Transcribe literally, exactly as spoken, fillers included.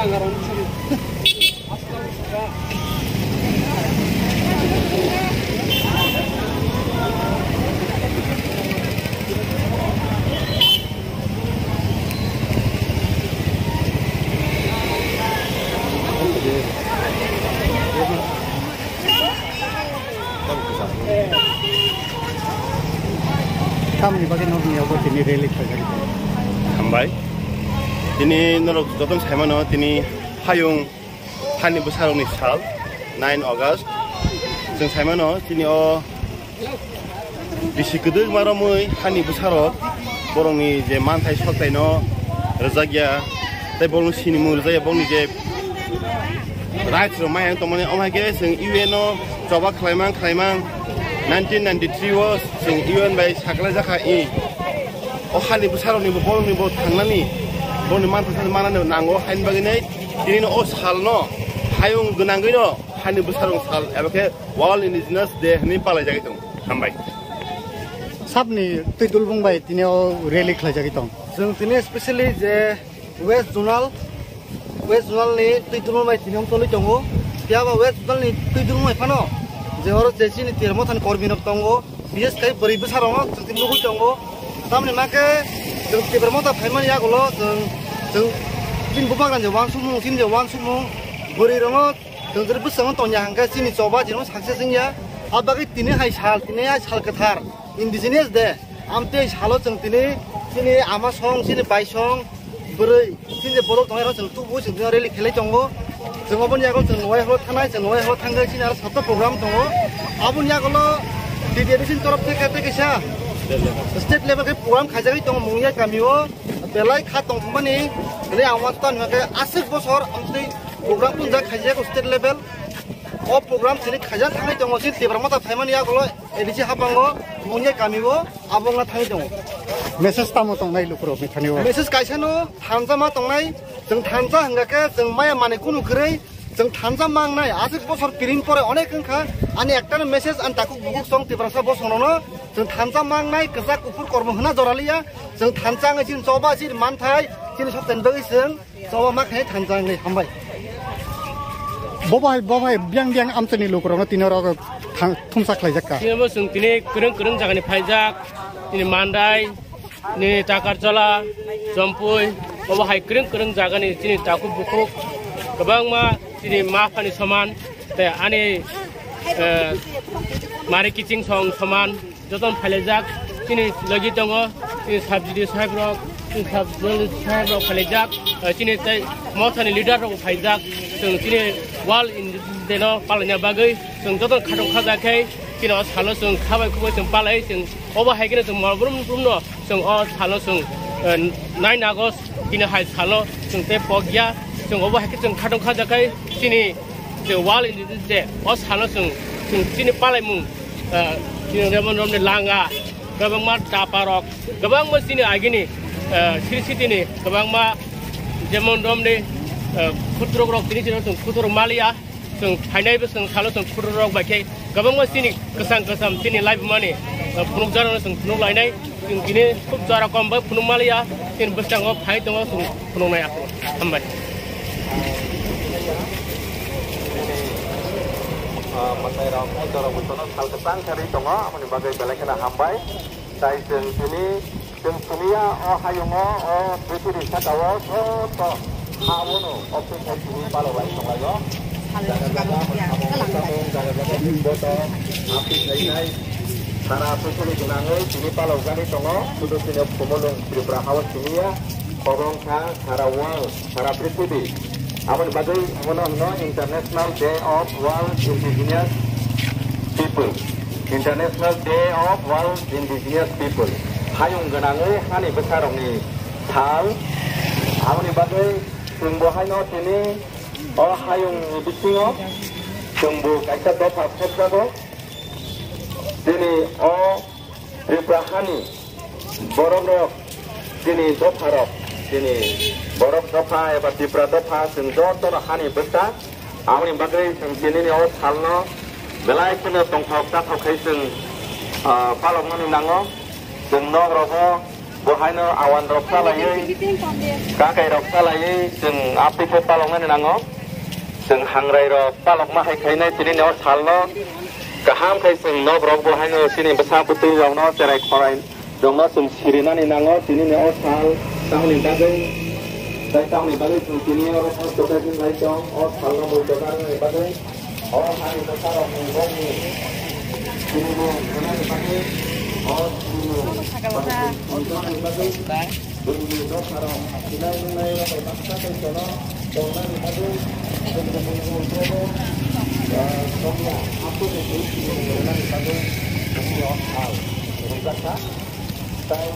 Tamni bagwi nokni abo tini rally khlaijak. Hambai. Tini norok jotono saimano, tini hayung hani bwsarokni sal, nine August. Chwng saimano, tini o bisi kwdwkma romwi hani bwsarok borokni je manthai soktaino rwjakya, tei borokni sinimung rwjakya, borokni je rights rok maya wng tongmani, omo hai khe chwng U N o choba khlaimang khlaimang nineteen ninety-three o chwng U N bai sakhlai jakha i. O hani bwsarokni bo borokni bo thangnani, borokni manthai manani nango, haini bagwi nei tini o salno hayung gwnangwi no hani bwsarok sal eba khe World Indigenous Day hwnwi palaijagwi tongo. Hambai. Sabni twi dulbung bai tini o rally khlaijagwi tong. Chwng tini specially je West Zonal, West Zonal ni twi dulbung bai tini wng tongwi tongo. Phiya ba West Zonal ni twi dulbung bai phano je oro je chini Tipra Motha ni kormi rok tongo, bises khe bwrwi bwsa rok no chwng tini nugwi tongo. Tamni ma khe chwng Tipra Motha phaimani yagulo chwng, chwng bini bubagra je uansukmung, chini je uansukmung, bwrwi rok no chwng jora bwskango tongya hwnkhe chini choba chini success wngya. Abo bagwi tini hai sal, tini hai sal kwthar, Indigenous Day. Amtwi salo chwng tini, chini ama song, chini bai song, bwrwi, chini je borok tongnai rok chwng tubu, chwng tini rally khelai tongo. Chwng oboni yago chwng nuhai horo thangnai, chwng nuhai horo thangwi chini aro sabta program tongo. Aboni yagulo T T A D C ni torof theke tei kaisa state level khe program khaijagwi tongo Mungya kami o. Belai kha tongthokmani, tini ang uansukha hwnkhe aswk bosor amtwi program punjak khaijak state level. O program tini khaijak thangwi tongo, chini Tipra Motha phaimani yagulo A D C hapango, Mungya kami o, abo wngna thangwi tongo. Message tamo tongnai lukurokni thani o? Message kaisano thansa ma tongnai, chwng thansa hwnkha khe chwng maya manwi kunu kwrwi, chwng thansa mangnai, aswk bosor piring pore onek wngkha, ani ektano message ani takhuk bukhuk song Tiprasa bosongno, chwng thansa mangnai, kwchak kuphur kormo hwna joraliya, chwng thansa wngwi chini choba chini manthai, chini sokthani bagwi chwng Choba ma khe thansa wngwi hambai. Bo bai, bo bai, biang biang amchaini lukurokno tini oro thang-, thumsa khlaijak kha. Tini bo chwng tini kwrwng kwrwng jagani phaijak, tini Mandai, tini Takarjala, Jompui, obo hai kwrwng kwrwng jagani chini takhuk bukhuk kwbangma chini ma phani soman tei ani, eh, mari kiching song soman. Jotono phailaijak, chini logi tongo, chini sub D D saheb rok, chini sub D D saheb rok phailaijak, eh, chini tei mothani leader rok phaijak, chwng chini World Indigenous Day no palaina bagwi chwng jotono khatong khajak khe, chini o salo chwng khabai khubui chwng palai, chwng obo hai kheno chwng mol brum brum no chwng o salo chwng, eh, nine August tini hai salo chwng tei pokya, chwng obo hai khe chwng khatong khajak khe chini je World Indigenous Day, o salo chwng, chwng chini palaimung, ah, chini jemon romni langa, kwbangma dapa rok, kwbangma chini agini, ah, siri sitini kwbangma jemon romni, ah, khutrok rok tini chini chwng khutrok maliya, chwng phainai bo chwng salo chwng khutrok rok bai khe kwbangma chini kwchang kwcham chini laibumani, ah, phunukjak rokno chwng phunuk lainai. Chwng tini khub jora kom bai phunuk maliya, chini bwskango phai tongo, chwng phunuknai aphuru. Hambai. Ah, mwtai rok, mwtai rok bo tono sal kwchang khe ri tongo, aboni bagwi belai kheno hambai. Tai chwng tini, chwng tiniya o hayungo, o prithibi saka o joto ha o no office hai tini palok lai tonglaio. Jaga jaga mwsamung mwsamung, jaga jaga bini boto, aphik lainai. Sara prithibi gwnangwi tini palok jani tongo, sudu chini Phumulwng Tripura hao siniya, kobong kha sara world, sara prithibi. Aboni bagwi bono hwno International Day of World Indigenous People. International Day of World Indigenous People. Hayung gwnangwi hani bwsarokni sal. Aboni bagwi chwng bo haino tini o hayungni bisingo chwngbo kaisa dopha phobjago. Chini o Tripura hani borok rok, chini dopha rok, chini borok dopha eba Tripura dopha, chwng jotono hani bwsa. Aboni bagwi chwng tinini o salno belai kheno tongthok chathok khai chwng, ah, palokmani nango. Chwng nok rogo Bo haino awan rok chalaiwi, kakai rok chalaiwi chwng aphi khe paloknani nango. Chwng hangrai rok palokma hai khainai tini ni o salno kaham khai chwng nok rok bo haino chini bwsa bwtwi rokno cherai khorai rokno chwng sirinani nango tini ni o sal tamni bagwi. Tai tamni bagwi chwng tini oro o joto din lai tong o salno bo joto rwni bagwi. O hani bwsarokni bongni chini bo khwnani bagwi, o chini bongni bagwi, buini dopharok sinai wngnai rokni baksa tei kono tongnani bagwi, buini buini ujogo, ah, tongya, aboni twi chini khwnani bagwi, buini o sal rwjakha. Tai